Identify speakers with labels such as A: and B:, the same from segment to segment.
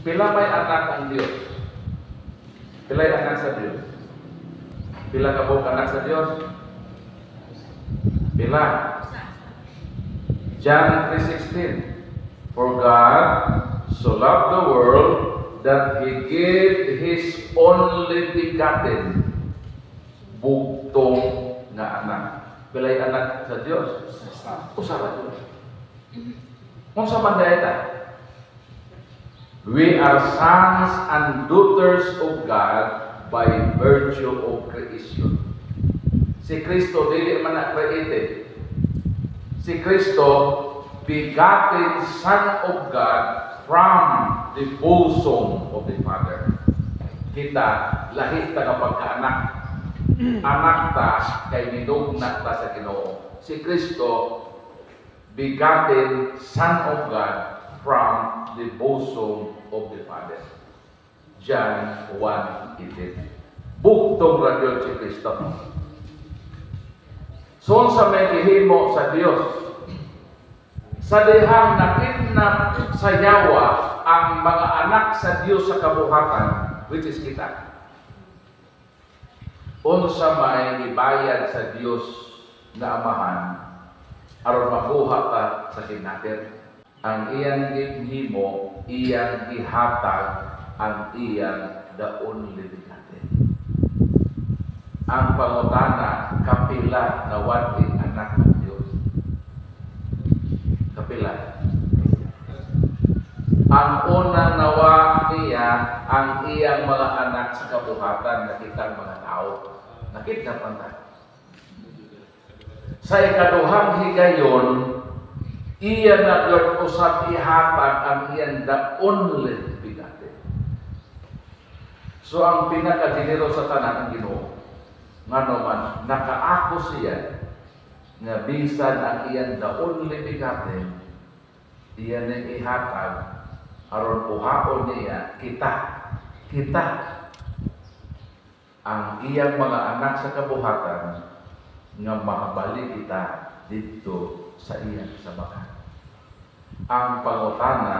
A: Pila may anak ang Dios? Pila'y anak sa Dios? Pila ka buok anak sa Dios? Pila? John 3:16. "For God so loved the world that He gave His only begotten," bugtong nga anak. Pila'y anak sa Dios? Usa ra Dios. Unsa man diay ta? We are sons and daughters of God by virtue of creation. Si Kristo dili man na created. Si Kristo, begotten Son of God from the bosom of the Father. Kita, lahi ta nga pagkaanak. Anak ta kay minugna ta sa Ginoo. Si Kristo, begotten Son of God from the bosom of the Father. John 1:18. Bugtong ra gyud si Kristo. So unsa may gihimo sa Dios? Sa dihang nakidnap sa yawa ang mga anak sa Dios sa kabuhatan, which is kita. Unsa may gibayad sa Dios na Amahan aron makuha ta sa kidnapper? Ang iyang gihimo, iyang gihatag ang iyang the only begotten. Ang pangutana, kapila nawad-ing anak ng Dios? Kapila? Ang unang nawa niya, ang iyang mga anak sa kabuhatan na kitang mga tao. Nakidnap man ta. Sa ikaduhang higayon, iya na gyud usab ihatag ang iyang the only begotten. So ang pinaka-generous sa tanan ang Ginoo. Ngano man nakaako siya nga bisan ang iyang the only begotten, iya ning ihatag aron kuhaon niya kita. Kita ang iyang mga anak sa kabuhatan nga makabalik kita didto sa iyang sabakan. Ang pangutana,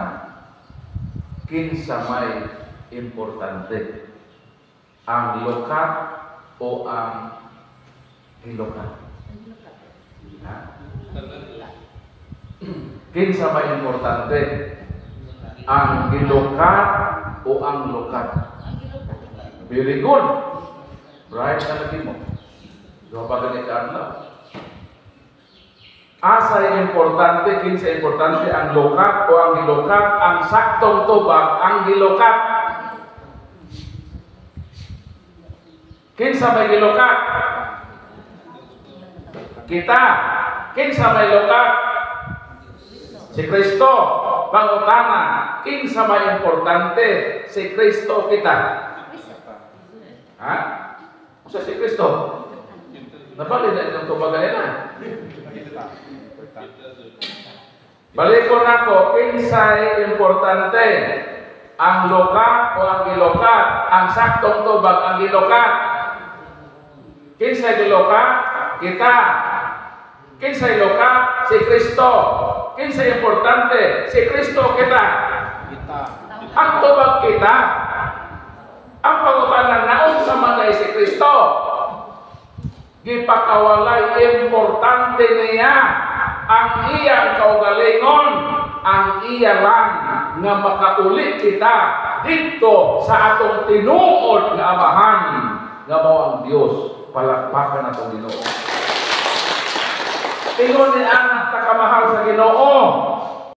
A: kinsa may importante? Ang lukat o ang gilukat? Ha? Kinsa may importante? Ang gilukat o ang lukat? Very good. Right na lagi mo. Duha pa gani ka adlaw. Asa importante, kinsa importante, ang lukat o ang gilukat? Ang saktong tubag, ang gilukat. Kinsa may gilukat? Kita. Kinsa may lukat? Si Kristo. Pangutana, kinsa may importante, si Kristo o kita? Ha? Usa si Kristo. Nabali na inyong tubagan na. Balikon nako, kinsay importante? Ang lukat o ang gilukat? Ang saktong tubag, ang gilukat. Kinsay gilukat? Kita. Kinsay lukat? Si Kristo. Kinsay importante? Si Kristo o kita?
B: Kita.
A: Ang tubag, kita. Ang pangutana, naunsa man ay si Kristo? Gipakawalay importante niya ang iyang kaugalingon, ang iya lang nga makauli kita didto sa atong tinuod nga Amahan nga mao ang Dios. Palakpakan atong Ginoo. Ingon ni anak ta kamahal sa Ginoo.